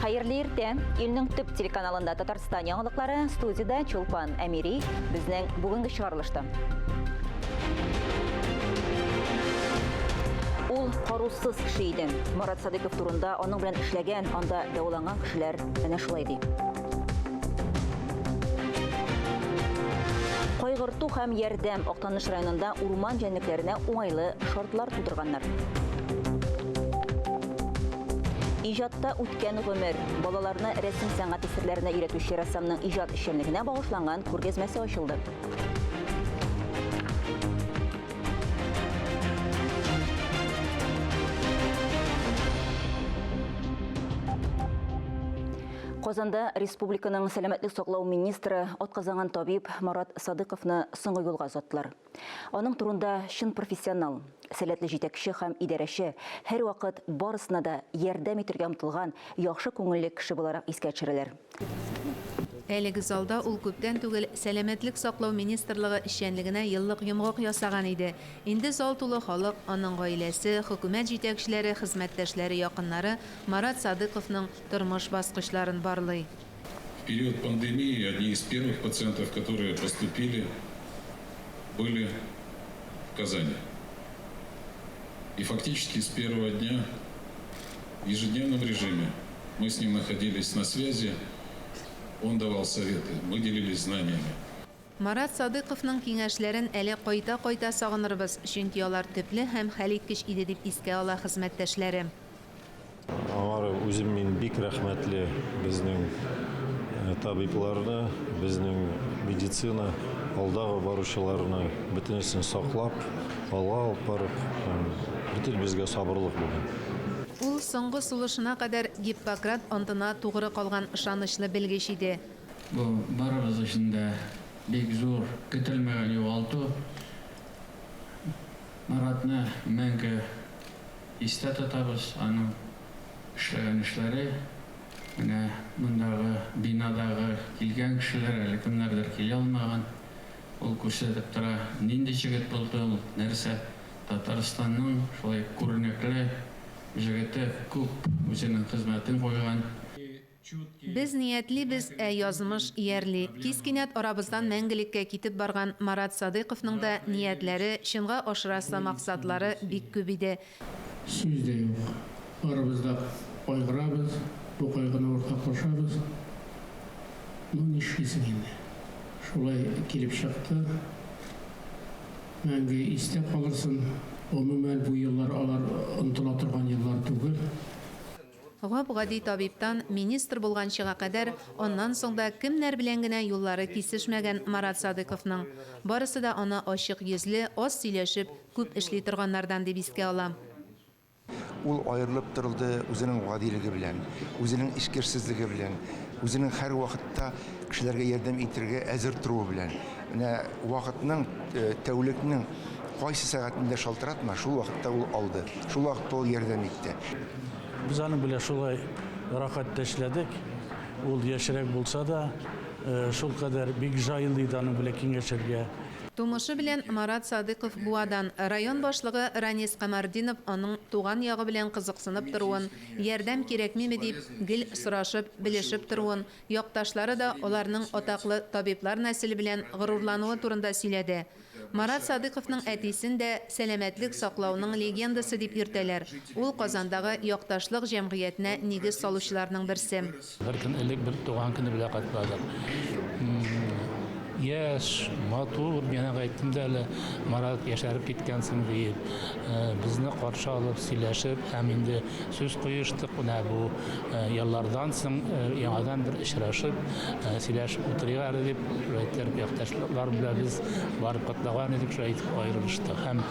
Хәерле иртә! Илнең төп телеканалында Татарстан яңалыклары, студиядә Чулпан Әмири, безнең бүгенге чыгарылышта. Ул карусыз кеше иде. Марат Садыков турында аның белән эшләгән, анда дәваланган кешеләр әнә шулай ди. Кайгырту һәм ярдәм Актаныш районында урман җәнлекләренә уңайлы шартлар тудырганнар. Иҗатта үткән гомер. Балаларны рәсем сәнгате серләренә өйрәтүче рәссамның иҗат эшчәнлегенә багышланган күргәзмәсе ачылды. Казанда республиканың сәламәтлек саклау министры, атказанган табиб Марат Садыковны соңгы юлга озаттылар. Аның турында чын профессионал, сәләтле җитәкче һәм идарәче, һәрвакыт барысына да ярдәм итергә омтылган яхшы күңелле кеше буларак искә төшерәләр. Әлеге залда ул күптән түгел Сәламәтлек саклау министрлыгы эшчәнлегенә еллык йомгак ясаган иде. Инде зал тулы халык, аның гаиләсе, хөкүмәт җитәкчеләре, хезмәттәшләре, якыннары Марат Садыковның тормыш баскычларын барлый. В период пандемии одни из первых пациентов, которые поступили, были в Казани. И фактически с первого дня в ежедневном режиме мы с ним находились на связи, он давал советы, мы делились знаниями. Марат Садыйковның киңәшләрен әле кайта-кайта сагынырбыз, чөнки алар төпле һәм хәлиткеч иде, дип искә ала хезмәттәшләре. Аңар үзем мин бик рәхмәтле безнең табибларны, безнең медицина алдагы баручыларны бөтенесен саклап, алга алып барып, бөтен безгә сабырлык бүген. Ул соңгы сулышына кадәр Гиппократ антына тугры калган ышанычлы белгеч иде. Бу барыбыз өчен дә бик зур, көтелмәгән югалту. Маратны мәңге истә тотабыз, аның эшләгән эшләре, менә мондагы бинадагы килгән кешеләр, әле кемнәрдер килә алмаган, ул күрсәтеп тора, нинди җегет булды ул, нәрсә. Татарстанның шулай күренекле җегете күп үзенең хезмәтен куйган. Без ниятлибез, ә язмыш иярли. Кис кинәт арабыздан мәңгелеккә китеп барган Марат Садыйковның да ниятләре, чынга ашырасы максатлары бик күп иде. Сүз дә юк, барыбыз да кайгырабыз, бу кайгыны уртаклашабыз. Ну, нишлисең инде, шулай килеп чыкты. Мәңге истә калырсын. Гомумән, бу еллар алар онытыла торган еллар түгел. Гап-гади табибтан министр булганчыга кадәр, аннан соң да кемнәр белән генә юллары кисешмәгән Марат Садыйковның. Барысы да аны ачык йөзле, аз сөйләшеп, күп эшли торганнардан дип искә ала. Ул аерылып торылды үзенең гадилеге белән, үзенең эчкерсезлеге белән, үзенең һәрвакытта кешеләргә ярдәм итергә әзер торуы белән. Менә вакытның, тәүлекнең кайсы сәгатендә шалтыратма, шул вакытта ул алды, шул вакытта ул ярдәм итте. Без аның белән шулай рәхәттә эшләдек. Ул яшьрәк булса да, шулкадәр бик җайлы иде аның белән киңәшергә. Тумышы белән Марат Садыйков Буадан. Район башлыгы Ранис Камартдинов аның туган ягы белән кызыксынып торуын, ярдәм кирәкмиме дип, гел сорашып, белешеп торуын, якташлары да аларның атаклы табиблар нәселе белән горурлануы турында сөйләде. Марат Садыйковның әтисен дә сәламәтлек саклауның легендасы дип йөртәләр. Ул Казандагы Якташлык җәмгыятенә нигез салучыларның берсе. Бер көн элек бер туган көне белән котладык. Яшь, матур, мин аңа әйттем дә әле, Марат, яшәреп киткәнсең, диеп. Безне каршы алып, сөйләшеп һәм инде сүз куештык. Менә бу яллардан соң яңадан бер очрашып, сөйләшеп утырыйк әле дип, шулай итеп, якташлар белән без барып котлаган идек, шулай итеп аерылыштык. Һәм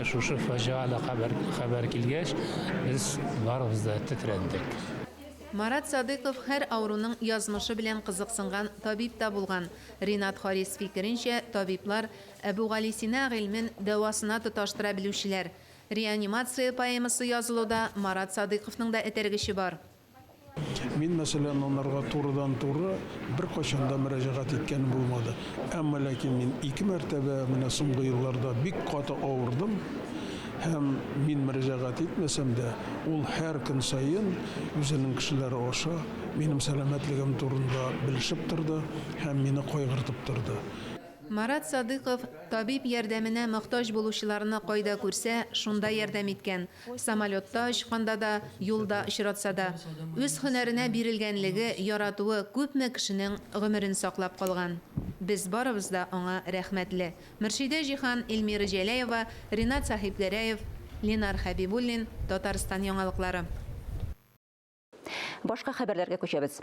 шушы фаҗигале хәбәр, хәбәр килгәч, без барыбыз да тетрәндек. Марат Садыйков һәр авыруның язмышы белән кызыксынган табиб та булган. Ринат Харис фикеренчә, табиблар, Әбүгалисина гыйльмен дәвасына тоташтыра белүчеләр. Реанимация поэмасы язылуда Марат Садыйковның да этәргече бар. Мин, мәсәлән, анарга турыдан-туры беркайчан да мөрәҗәгать иткәнем булмады. Әмма ләкин мин ике мәртәбә менә соңгы елларда бик каты авырдым. Һәм мин мөрәҗәгать итмәсәм дә, ул һәр көн саен үзенең кешеләре аша минем сәламәтлегем турында белешеп торды һәм мине кайгыртып торды. Марат Садыйков табиб ярдәменә мохтаҗ булучыларны кайда күрсә, шунда ярдәм иткән. Самолетта очканда да, юлда очратса да. Үз һөнәренә бирелгәнлеге, яратуы күпме кешенең гомерен саклап калган. Без барыбыз да аңа рәхмәтле. Мөршидә Җиһан, Эльмира Җәләева, Ринат Сәхипгәрәев, Ленар Хәбибуллин, Татарстан яңалыклары. Башка хәбәрләргә күчәбез.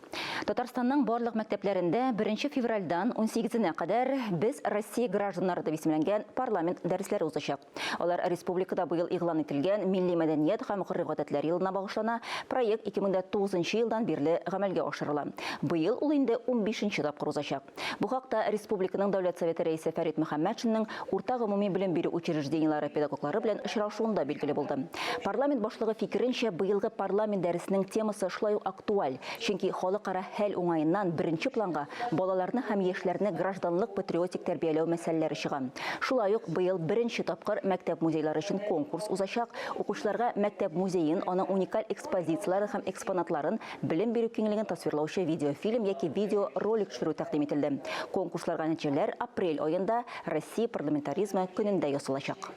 Татарстанның барлык мәктәпләрендә 1 февральдан 18-нә кадәр Без Россия гражданнары дип исемләнгән парламент дәресләре узачак. Алар республикада быел игълан ителгән Милли мәдәният һәм гореф-гадәтләр елына багышлана. Проект 2009 елдан бирле гамәлгә ашырыла. Быел ул инде 15 тапкыр узачак. Бу хакта республиканың Дәүләт Советы Рәисе Фәрит Мөхәммәтшинның урта гомуми белем бирү учреждениеләре педагоглары белән очрашуында билгеле булды. Парламент башлыгы фикеренчә, быелгы парламент дәресенең темасы шулай ук актуаль, чөнки халыкара хәл уңаеннан беренче планга балаларны һәм яшьләрне гражданлык-патриотик тәрбияләү мәсьәләләре чыга. Шулай ук быел беренче тапкыр мәктәп музейлары өчен конкурс узачак, укучыларга мәктәп музеен, аның уникаль экспозицияләрен һәм экспонатларын Белем бирү киңлеген тасвирлаучы видеофильм яки видеоролик төшерү тәкъдим ителде. Конкурсларга нәтиҗәләр апрель аенда Россия парламентаризмы көнендә ясалачак.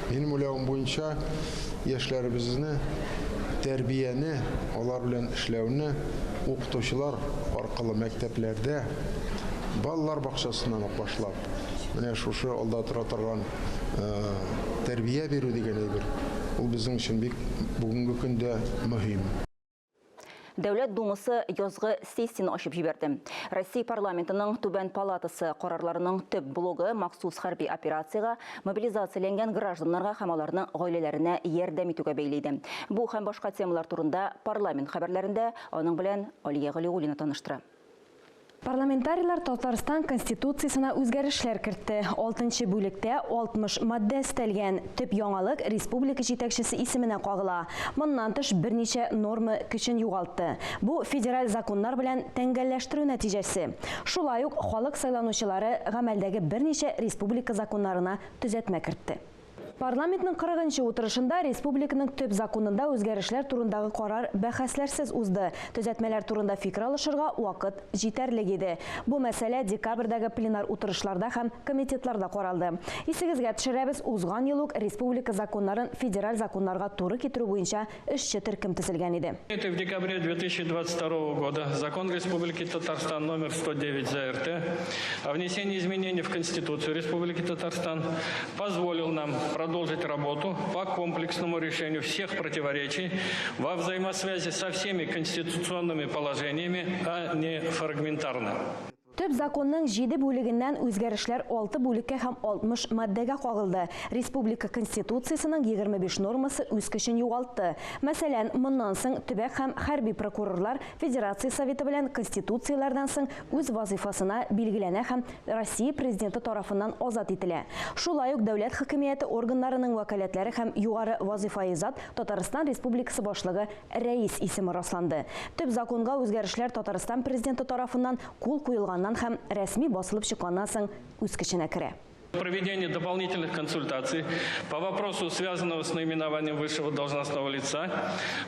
Минем уйлавым буенча, яшьләребезне тәрбияне, алар белән эшләүне укытучылар аркылы мәктәпләрдә, балалар бакчасыннан ук башлап, менә шушы алда тора торган тәрбия бирү дигән әйбер, ул безнең өчен бик бүгенге көндә мөһим. Дәүләт Думасы язгы сессияне ачып җибәрде. Россия парламентының Түбән палатасы карарларының төп блогы махсус хәрби операциягә мобилизацияләнгән гражданнарга һәм аларның гаиләләренә ярдәм итүгә бәйле иде. Бу һәм башка темалар турында парламент хәбәрләрендә аның белән Алия Галиуллина таныштыра. Парламентарийлар Татарстан Конституциясенә үзгәрешләр кертте. Алтынчы бүлектә 60 маддә өстәлгән. Төп яңалык республика җитәкчесе исеменә кагыла. Моннан тыш, берничә норма көчен югалтты. Бу, федераль законнар белән тәңгәлләштерү нәтиҗәсе. Шулай ук халык сайланучылары гамәлдәге берничә республика законнарына төзәтмә кертте. Парламентның 40 нчы утырышында республиканың Төп законында үзгәрешләр турындагы карар бәхәсләрсез узды. Төзәтмәләр турында фикер алышырга вакыт җитәрлек иде. Бу мәсьәлә декабрьдәге пленар утырышларда һәм комитетларда каралды. Исегезгә төшерәбез, узган ел ук республика законнарын федераль законнарга туры китерү буенча эшче төркем төзелгән иде. Это в декабре 2022 года Закон Республики Татарстан номер 109 ЗРТ о внесении изменений в Конституцию Республики Татарстан позволил нам продолжить работу по комплексному решению всех противоречий во взаимосвязи со всеми конституционными положениями, а не фрагментарно. Төп законның җиде бүлегеннән үзгәрешләр алты бүлеккә һәм 60 маддәгә кагылды. Республика Конституциясенең 25 нормасы үз көчен югалтты. Мәсәлән, моннан соң төбәк һәм хәрби прокурорлар Федерация Советы белән Конституцияләрдән соң үз вазыйфасына билгеләнә һәм Россия Президенты тарафыннан азат ителә. Шулай ук дәүләт хакимияте органнарының вәкаләтләре һәм югары вазыйфаи зат Татарстан Республикасы Башлыгы Рәис исеме расланды. Төп законга үзгәрешләр Татарстан Президенты тарафыннан кул куелганнан һәм рәсми басылып чыкканнан соң үз көченә керә. Проведение дополнительных консультаций по вопросу, связанного с наименованием высшего должностного лица,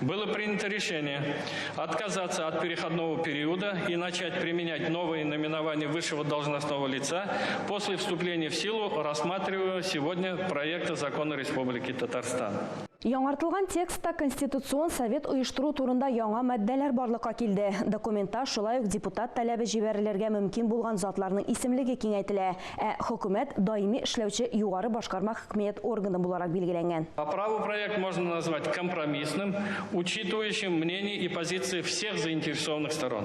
было принято решение отказаться от переходного периода и начать применять новые наименования высшего должностного лица после вступления в силу рассматриваемого сегодня проекта закона Республики Татарстан. Яңартылган текстта Конституцион совет оештыру турында яңа маддәләр барлыкка килде. Документта шулай ук депутат таләбе җибәрелергә мөмкин булган затларның исемлеге киңәйтелә, ә хөкүмәт даими эшләүче югары башкарма хакимият органы буларак билгеләнгән. По праву проект можно назвать компромиссным, учитывающим мнение и позиции всех заинтересованных сторон.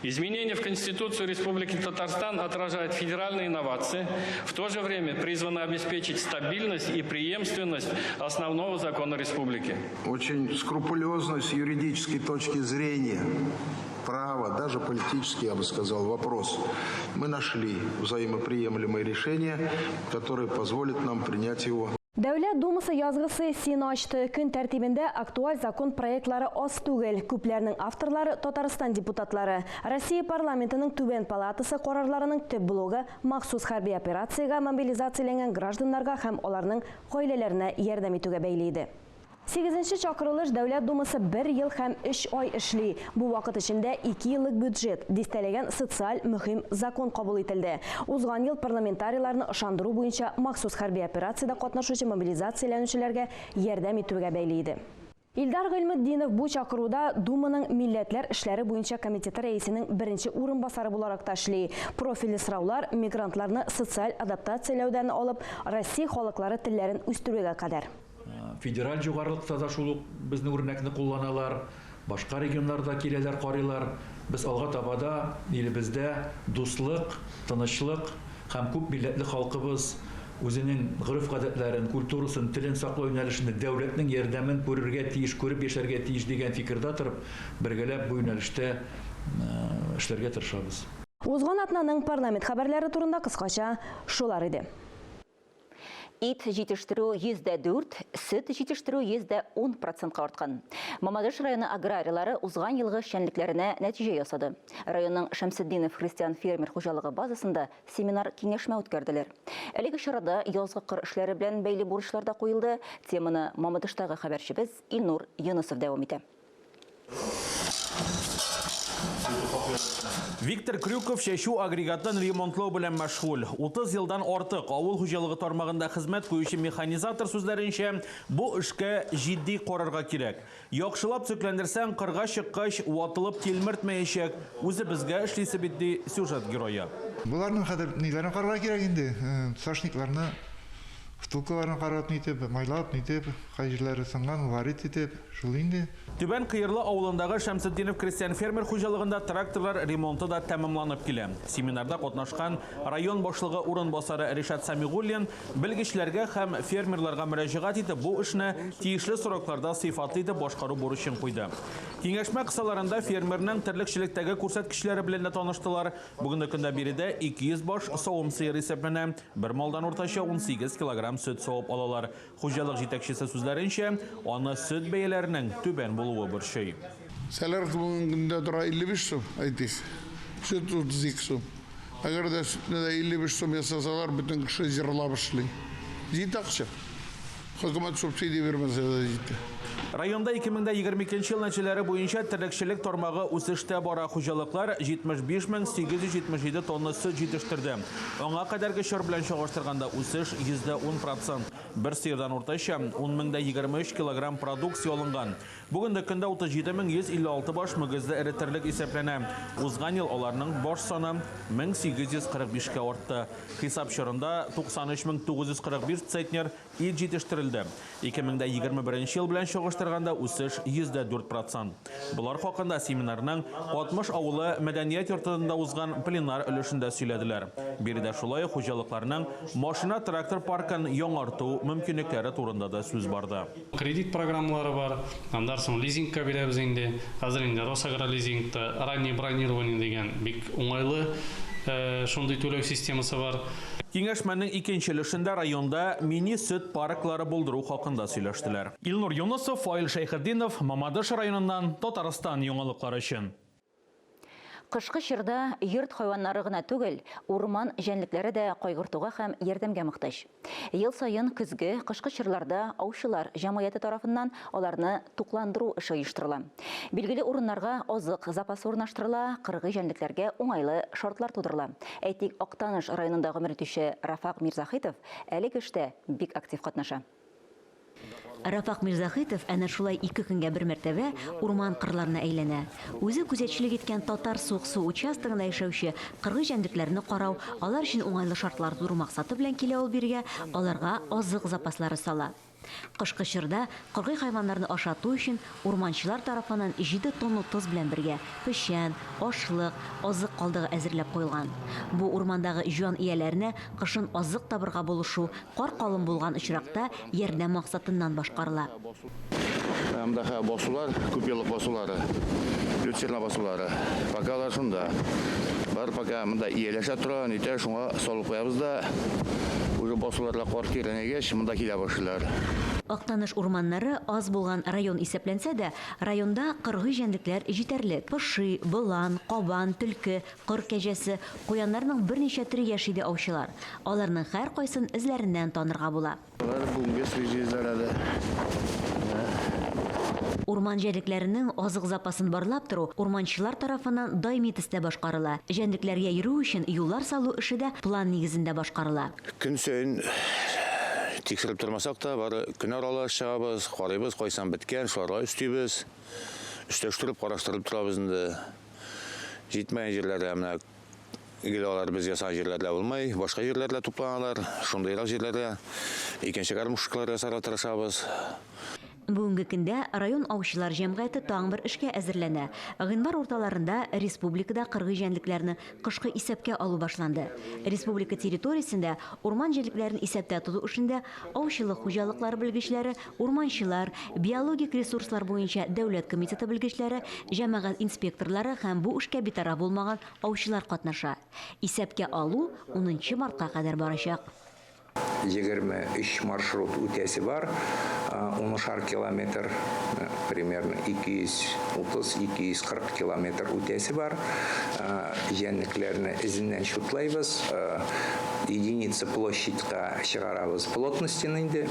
Изменения в Конституцию Республики Татарстан отражают федеральные инновации, в то же время призваны обеспечить стабильность и преемственность основного закона республики. Очень скрупулезно с юридической точки зрения права, даже политический, я бы сказал, вопрос. Мы нашли взаимоприемлемое решение, которое позволит нам принять его. Дәүләт Думасы язгы сессияне ачты. Көн тәртибендә актуаль закон проектлары аз түгел. Күпләрнең авторлары Татарстан депутатлары. Россия парламентының түбән палатасы карарларының төп блогы махсус хәрби операциягә мобилизацияләнгән гражданнарга һәм аларның гаиләләренә ярдәм итүгә бәйле иде. Сигезенче чакырылыш Дәүләт Думасы бер ел һәм өч ай эшли. Бу вакыт эчендә икееллык бюджет, дистәләгән социаль мөһим закон кабул ителде. Узган ел парламентарийларны ышандыру буенча махсус хәрби операциядә катнашучы мобилизацияләнүчеләргә ярдәм итүгә бәйле иде. Илдар Гыйльметдинов бу чакыруда Думаның милләтләр эшләре буенча комитеты рәисенең беренче урынбасары буларак та эшли. Профильле сораулар мигрантларны социаль адаптацияләүдән алып Россия халыклары телләрен үстерүгә кадәр. Федераль югарылыкта да шул ук безнең үрнәкне кулланалар. Башка регионнарда киләләр, карыйлар. Без алга таба да илебездә дуслык, тынычлык һәм күп милләтле халкыбыз үзенең гореф-гадәтләрен, культурасын, телен саклау юнәлешендә дәүләтнең ярдәмен күрергә тиеш, күреп яшәргә тиеш дигән фикердә торып, бергәләп бу юнәлештә эшләргә тырышабыз. Узган атнаның парламент хәбәрләре турында кыскача шулар иде. Ит җитештерү 4%, сөт җитештерү 10% процентка арткан. Мамадыш районы аграрийлары узган елгы эшчәнлекләренә нәтиҗә ясады. Районның Шәмсетдинов христиан-фермер хуҗалыгы базасында семинар-киңәшмә үткәрделәр. Әлеге чарада язгы кыр эшләре белән бәйле бурычлар да куелды. Теманы Мамадыштагы хәбәрчебез Илнур Юнысов дәвам итә. Виктор Крюков чәчү агрегатын ремонтлау белән мәшгуль. 30 елдан артык авыл хуҗалыгы тармагында хезмәт куючы механизатор сүзләренчә, бу эшкә җитди карарга кирәк. Яхшылап төзекләндерсәң, кырга чыккач, ватылып тилмертмәячәк. Үзебезгә эшлисе бит, ди сюжет герое. Боларның хәзер ниләрен карарга кирәк инде, сошникларны, втулкаларны карап нитеп, майлап нитеп, кай җирләре сынган, варить итеп. Шул инде. Түбән Кыерлы авылындагы Шәмсетдинов крестьян-фермер хуҗалыгында тракторлар ремонты да тәмамланып килә. Семинарда катнашкан район башлыгы урынбасары Ришат Сәмигуллин белгечләргә һәм фермерларга мөрәҗәгать итеп, бу эшне тиешле срокларда сыйфатлы итеп башкару бурычын куйды. Киңәшмә кысаларында фермерның терлекчелектәге күрсәткечләре белән дә таныштылар. Бүгенге көндә биредә 200 баш савым сыер исәпләнә. Бер малдан уртача 18 килограмм сөт савып алалар. Хуҗалык җитәкчесе сүзләренчә, аны сөт бәяләренең түбән булуы борчый. Солярка бүгенге көндә тора 55 сум, әйтик. Сөт 32 сум. Әгәр дә сөтне дә 55 сум ясасалар, бөтен кеше җырлап эшли. Җитә акча. Хөкүмәт субсидия бирмәсә дә җитә. Районда 2022 ел нәтиҗәләре буенча терлекчелек тармагы үсештә бара. Хуҗалыклар 75877 тонна сөт җитештерде. Аңа кадәрге чор белән чагыштырганда үсеш 10% процент. Бер сыердан уртача 10,023 килограмм продукция алынган. Бүгенге көндә 37156 баш мөгезле эре терлек исәпләнә. Узган ел аларның баш саны 1845 кә артты. Хисап чорында 93945 центнер Ит җитештерелде. 2021 ел белән чагыштырганда үсеш 4% процент. Болар хакында семинарның Катмыш авылы мәдәният йортында узган пленар өлешендә сөйләделәр. Биредә шулай ук хуҗалыкларның машина-трактор паркын яңарту мөмкинлекләре турында да сүз барды. Кредит программалары бар, аннан соң лизингка бирәбез инде. Хәзер инде Росагролизингта раннее бронирование дигән бик уңайлы шундый түләү системасы бар. Киңәшмәнең икенче өлешендә районда мини-сөт парклары булдыру хакында сөйләштеләр. Илнур Юнысов, Фаил Шәйхетдинов, Мамадыш районыннан Татарстан яңалыклары өчен. Кышкы чорда йорт хайваннары гына түгел, урман җәнлекләре дә кайгыртуга һәм ярдәмгә мохтаҗ. Ел саен көзге, кышкы чорларда аучылар җәмгыяте тарафыннан аларны тукландыру эше оештырыла. Билгеле урыннарга азык запасы урнаштырыла, кыргый җәнлекләргә уңайлы шартлар тудырыла. Әйтик, Актаныш районында гомер итүче Рафак Мирзаһитов әлеге эштә бик актив катнаша. Рафак Мирзаһитов әнә шулай ике көнгә бер мәртәбә урман кырларына әйләнә. Үзе күзәтчелек иткән Татар Суыксу участогында яшәүче кыргый җәнлекләрне карау, алар өчен уңайлы шартлар тудыру максаты белән килә ул бирегә, аларга азык запаслары сала. Кышкы чорда кыргый хайваннарны ашату өчен урманчылар тарафыннан җиде тонна тоз белән бергә печән, ашлык, азык калдыгы әзерләп куелган. Бу урмандагы җан ияләренә кышын азык табырга булышу, кар калын булган очракта ярдәм максатыннан башкарыла. Монда хәзер басулар, күпьеллык басулары, люцерна басулары. Пока алар шунда. Бар пока монда ияләшә тора, нитә, шуңа салып куябыз да, уже басуларда кар тирәнәйгәч, монда килә башлыйлар. Актаныш урманнары аз булган район исәпләнсә дә, районда кыргый җәнлекләр җитәрлек. Поши, болан, кабан, төлке, кыр кәҗәсе, куяннарның берничә төре яши, ди аучылар. Аларның һәркайсын эзләреннән танырга була. Болар бүгенге свежий эзләр әле. Урман җәнлекләренең азык запасын барлап тору урманчылар тарафыннан даими төстә башкарыла. Җәнлекләргә йөрү өчен юллар салу эше дә план нигезендә башкарыла. Көн саен тикшереп тормасак та, бары көн аралаш чыгабыз, карыйбыз, кайсан беткән, шуларга өстибез. Өстәштереп, караштырып торабыз инде. Җитмәгән җирләрдә менә Гел алар без ясаган җирләрдә булмый, башка җирләрдә тупланалар. Шундыйрак җирләрдә икенче кормушкалар ясарга тырышабыз. Бүгенге көндә район аучылар җәмгыяте тагын бер эшкә әзерләнә. Гыйнвар урталарында республикада кыргый җәнлекләрне кышкы исәпкә алу башланды. Республика территориясендә урман җәнлекләрен исәптә тоту эшендә аучылык хуҗалыклары белгечләре, урманчылар, биологик ресурслар буенча дәүләт комитеты белгечләре, җәмәгать инспекторлары һәм бу эшкә битараф булмаган Аучылар катнаша. Исәпкә алу унынчы мартка кадәр барачак. 23 маршрут үтәсе бар, унышар километр, примерно 230-240 километр үтәсе бар. Җәнлекләрне эзеннән чутлайбыз, единица площадька чыгарабыз плотностен инде,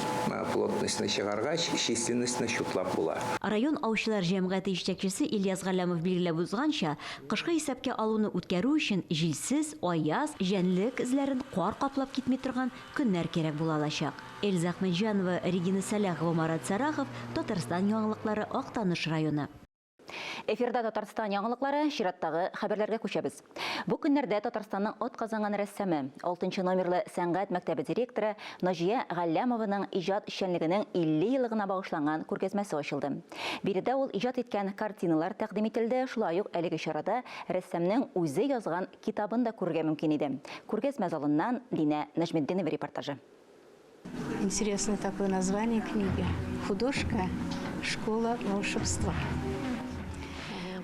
плотностьны чыгаргач, численностьны чутлап була. Район аучылар җәмгыяте җитәкчесе Ильяс Галләмов билгеләп узганча, Кышкы исәпкә алуны үткәрү өчен җилсез, аяз, җәнлек эзләрен кар каплап китми торган көннәр кирәк була алачак. Эльза Әхмәтҗанова, Регина Сәлахова, Марат Сәрахов, Татарстан яңалыклары, Актаныш районы. Эфирда Татарстан яңалыклары, чираттагы хәбәрләргә күчәбез. Бу көннәрдә Татарстанның атказанган рәссамы, алтынчы номерлы сәнгать мәктәбе директоры Наҗия Галләмованың иҗат эшчәнлегенең 50 еллыгына багышланган күргәзмәсе ачылды. Биредә ул иҗат иткән картиналар тәкъдим ителде, шулай ук әлеге чарада рәссамның үзе язган китабын да күрергә мөмкин иде. Күргәзмә залыннан Динә Нәҗметдинова репортажы. Интересное такое название книги. Художка. Школа волшебства.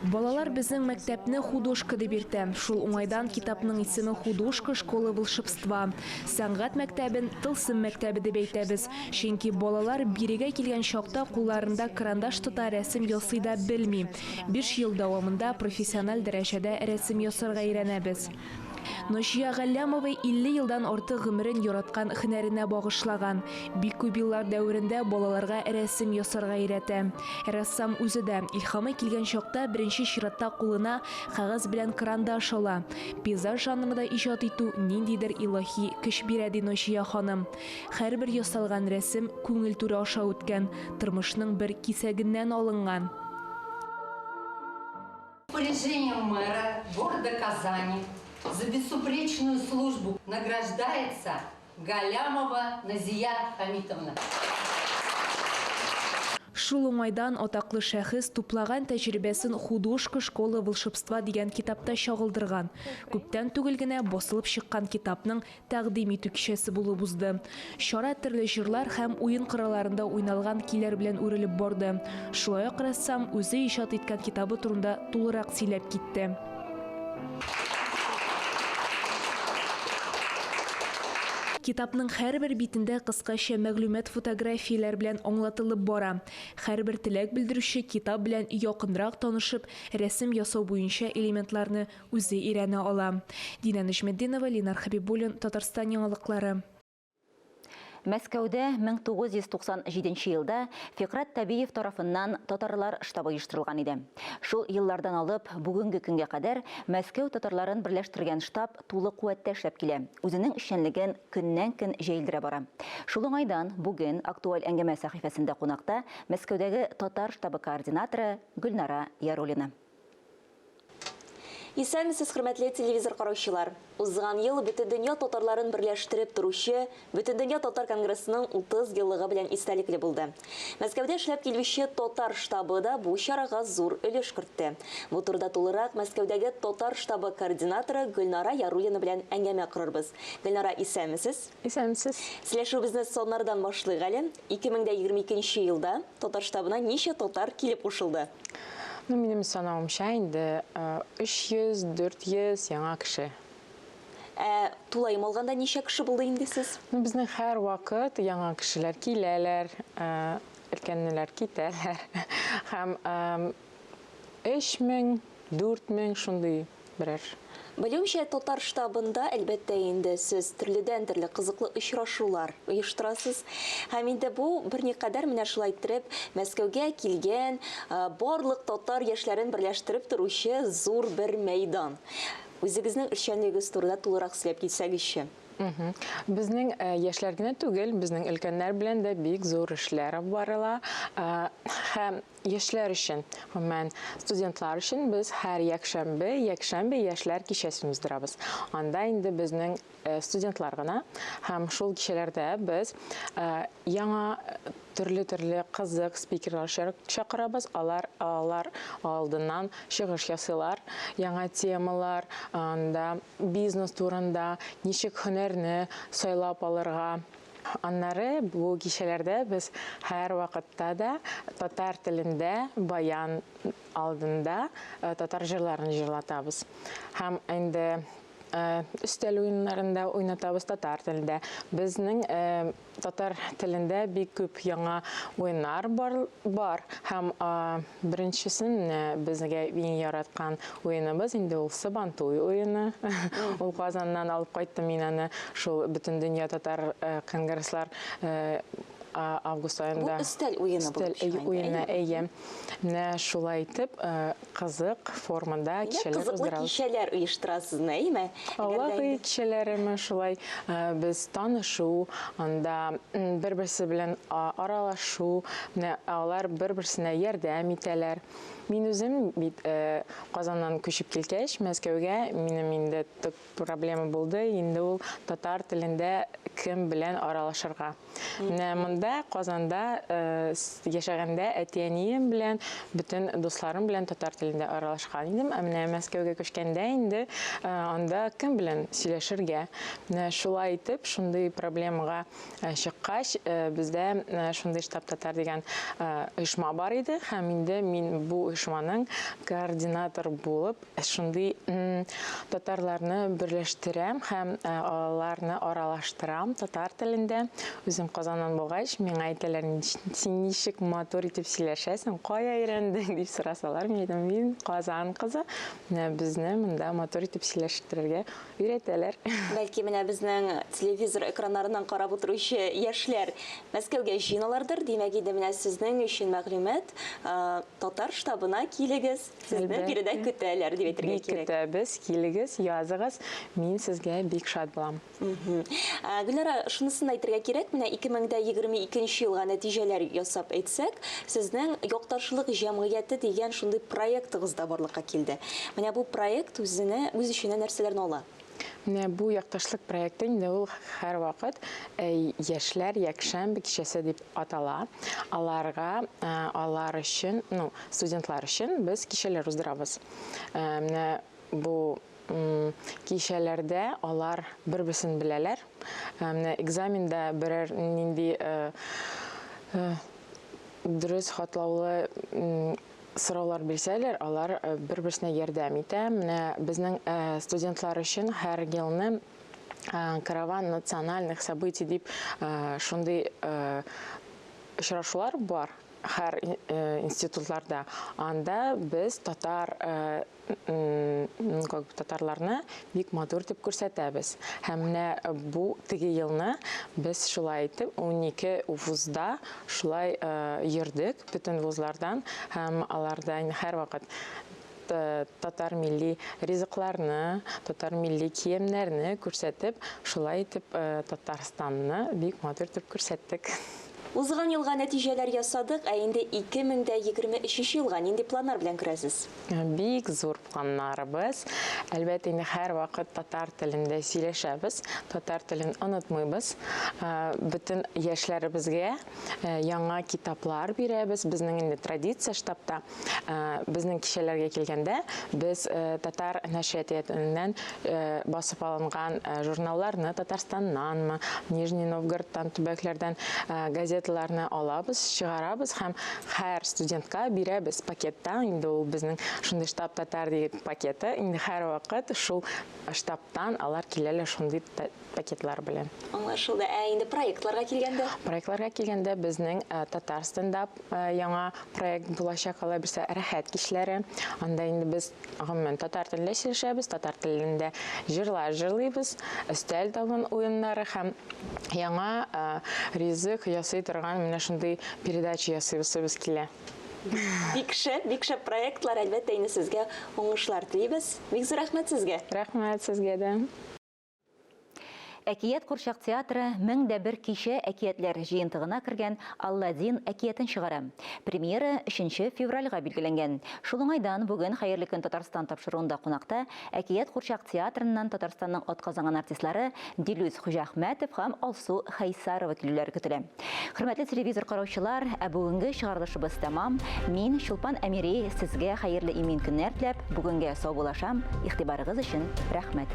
Балалар безнең мәктәпне художка дип йөртә. Шул уңайдан китапның исеме Художка школы волшебства. Сәнгать мәктәбен тылсым мәктәбе дип әйтәбез. Чөнки балалар бирегә килгән чакта кулларында карандаш тота, рәсем ясый да белми. Биш ел дәвамында профессиональ дәрәҗәдә рәсем ясарга өйрәнәбез. Наҗия Галләмова 50 елдан артык гомерен яраткан һөнәренә багышлаган. Бик күп еллар дәверендә балаларга рәсем ясарга өйрәтә. Рәссам үзе дә, илһамы килгән чакта, беренче чиратта кулына кәгазь белән карандаш ала. Пейзаж жанрында иҗат итү ниндидер илаһи көч бирә, ди Наҗия ханым. Һәрбер ясалган рәсем күңел түре аша үткән, тормышның бер кисәгеннән алынган. Распоряжением мэра города Казани за безупречную службу награждается Галямова Назия Хамитовна. Шул уңайдан атаклы шәхес туплаган тәҗрибәсен Художка школы волшебства дигән китапта чагылдырган. Күптән түгел генә басылып чыккан китапның тәкъдим итү кичәсе булып узды. Чара төрле җырлар һәм уен коралларында уйналган көйләр белән үрелеп барды. Шулай ук рәссам үзе иҗат иткән китабы турында тулырак сөйләп китте. Китапның һәрбер битендә кыскача мәгълүмат фотографияләр белән аңлатылып бара. Һәрбер теләк белдерүче китап белән якынрак танышып, рәсем ясау буенча элементларны үзе өйрәнә ала. Динә Нәҗметдинова, Ленар Хәбибуллин, Татарстан яңалыклары. Мәскәүдә 1997 елда Фикрат Табиев тарафыннан татарлар штабы оештырылган иде. Шул еллардан алып бүгенге көнгә кадәр Мәскәү татарларын берләштергән штаб тулы куәттә эшләп килә, үзенең эшчәнлеген көннән-көн җәелдерә бара. Шул уңайдан бүген Актуаль әңгәмә сәхифәсендә кунакта Мәскәүдәге татар штабы координаторы Гөлнара Яруллина. Исәнмесез, хөрмәтле телевизор караучылар! Узган ел бөтендөнья татарларын берләштереп торучы Бөтендөнья татар конгрессының 30 еллыгы белән истәлекле булды. Мәскәүдә эшләп килүче Татар штабы да бу чарага зур өлеш кертте. Бу турыда тулырак Мәскәүдәге Татар штабы координаторы Гөлнара Яруллина белән әңгәмә корырбыз. Гөлнара, исәнмесез! Исәнмесез! Сөйләшүебезне саннардан башлыйк әле. 2022 елда Татар штабына ничә татар килеп кушылды? Ну, минем санавымча инде 300, 400 яңа кеше. Ә тулаем алганда ничә кеше булды инде сез? Ну, безнең һәрвакыт яңа кешеләр киләләр, өлкәннеләр китәләр. Һәм 3000, 4000 шундый берәр. Белүемчә, Татар штабында, әлбәттә инде, сез төрледән-төрле кызыклы очрашулар оештырасыз. Һәм инде бу берникадәр менә шулай иттереп Мәскәүгә килгән барлык татар яшьләрен берләштереп торучы зур бер мәйдан. Үзегезнең эшчәнлегегез турында тулырак сөйләп китсәгезче. Безнең яшьләр генә түгел, безнең өлкәннәр белән дә бик зур эшләр алып барыла. Һәм яшьләр өчен, гомумән, студентлар өчен без һәр якшәмбе, якшәмбе яшьләр кичәсен уздырабыз. Анда инде безнең студентлар гына, һәм шул кичәләрдә без яңа төрле-төрле кызык спикерлар чакырабыз. Алар алар алдыннан чыгыш ясыйлар. Яңа темалар, анда бизнес турында, ничек һөнәрне сайлап алырга. Аннары бу кичәләрдә без һәрвакытта да татар телендә баян алдында татар җырларын җырлатабыз. Һәм инде өстәл уеннарында уйнатабыз татар телендә. Безнең татар телендә бик күп яңа уеннар бар, бар. Һәм беренчесен безгә иң яраткан уеныбыз инде ул Сабантуй уены. Ул Казаннан алып кайттым мин аны, шул Бөтендөнья татар конгресслар август аенда. Бу өстәл уены булып чыга инде, уены, әйе. Менә шулай итеп, кызык формада кичәләр уздырабыз. Кызыклы кичәләр оештырасыз, әйеме? Аулак өй кичәләреме шулай без танышу, анда бер-берсе белән аралашу, менә алар бер-берсенә ярдәм итәләр. Мин үзем бит Казаннан күчеп килгәч, Мәскәүгә, минем инде төп проблема булды, инде ул татар телендә кем белән аралашырга. Менә монда Казанда яшәгәндә әти-әнием белән, бөтен дусларым белән татар телендә аралашкан идем. Ә менә Мәскәүгә күчкәндә инде анда кем белән сөйләшергә? Менә шулай итеп, шундый проблемага чыккач, бездә шундый Штаб татар дигән оешма бар иде, һәм инде мин бу оешманың координатор булып, Шундый татарларны берләштерәм һәм аларны аралаштырам татар телендә. Үзем Казаннан булгач, миңа әйтәләр, син ничек матур итеп сөйләшәсең, кая өйрәндең, дип сорасалар, мин әйтәм, мин Казан кызы, менә безне монда матур итеп сөйләштерергә өйрәтәләр. Бәлки менә безнең телевизор экраннарыннан карап утыручы яшьләр Мәскәүгә җыеналардыр, димәк инде менә сезнең өчен мәгълүмат, татар штабына килегез. Сезне биредә көтәләр, дип әйтергә кирәк. Бик көтәбез, килегез, языгыз, мин сезгә бик шат булам. Гөлнара, шунысын да әйтергә кирәк, менә 2022 елга нәтиҗәләр ясап әйтсәк, сезнең Якташлык җәмгыяте дигән шундый проектыгыз да барлыкка килде. Менә бу проект үзенә, үз эченә нәрсәләрне ала? Менә бу якташлык проекты инде ул һәрвакыт Яшьләр якшәмбе кичәсе дип атала. Аларга, алар өчен, ну, студентлар өчен без кичәләр уздырабыз. Менә бу кичәләрдә алар бер-берсен беләләр. Менә экзаменда берәр нинди дөрес хатлаулы сораулар бирсәләр, алар бер-берсенә ярдәм итә. Менә безнең студентлар өчен һәр елны караван национальных событий дип шундый очрашулар бар һәр институтларда. Анда без татар как бы татарларны бик матур итеп күрсәтәбез. Һәм менә бу теге елны без шулай итеп 12 вузда шулай йөрдек, бөтен вузлардан, һәм аларда инде һәрвакыт татар милли ризыкларны, татар милли киемнәрне күрсәтеп, шулай итеп Татарстанны бик матур итеп күрсәттек. Узган елга нәтиҗәләр ясадык, ә инде 2023 елга нинди планнар белән керәсез? Бик зур планнарыбыз. Әлбәттә, инде һәрвакыт татар телендә сөйләшәбез, татар телен онытмыйбыз. Бөтен яшьләребезгә яңа китаплар бирәбез. Безнең инде традиция штабта, безнең кичәләргә килгәндә, без татар нәшриятеннән басып алынган журналларны Татарстаннанмы, Нижний Новгородтан, төбәкләрдән газеталарны алабыз, чыгарабыз һәм һәр студентка бирәбез пакетта, инде ул безнең шундый штаб татар дигән пакеты, инде һәрвакыт шул штабтан алар киләләр шундый пакетлар белән. Аңлашылды. Ә инде проектларга килгәндә? Проектларга килгәндә безнең татар стендап яңа проект булачак, алай булса рәхәт кичләре. Анда инде без гомумән татар телендә сөйләшәбез, татар телендә җырлар җырлыйбыз, өстәл табын уеннары һәм яңа ризык ясый торган менә шундый передача ясыйбыз килә. Бик шәп, бик шәп проектлар, әлбәттә инде сезгә уңышлар телибез. Бик зур рәхмәт сезгә. Рәхмәт сезгә дә. Әкият курчак театры 1001 кичә әкиятләр җыентыгына кергән Алладин әкиятен чыгара. Премьера 3 февральгә билгеләнгән. Шул уңайдан бүген Хәерле көн Татарстан тапшыруында кунакта Әкият курчак театрыннан Татарстанның атказанган артистлары Дилүс Хуҗаәхмәтов һәм Алсу Хәйсарова килүләре көтелә. Хөрмәтле телевизор караучылар, ә бүгенге чыгарылышыбыз тәмам. Мин, Чулпан Әмири, сезгә хәерле имин көннәр теләп, бүгенгә саубуллашам. Игътибарыгыз өчен рәхмәт.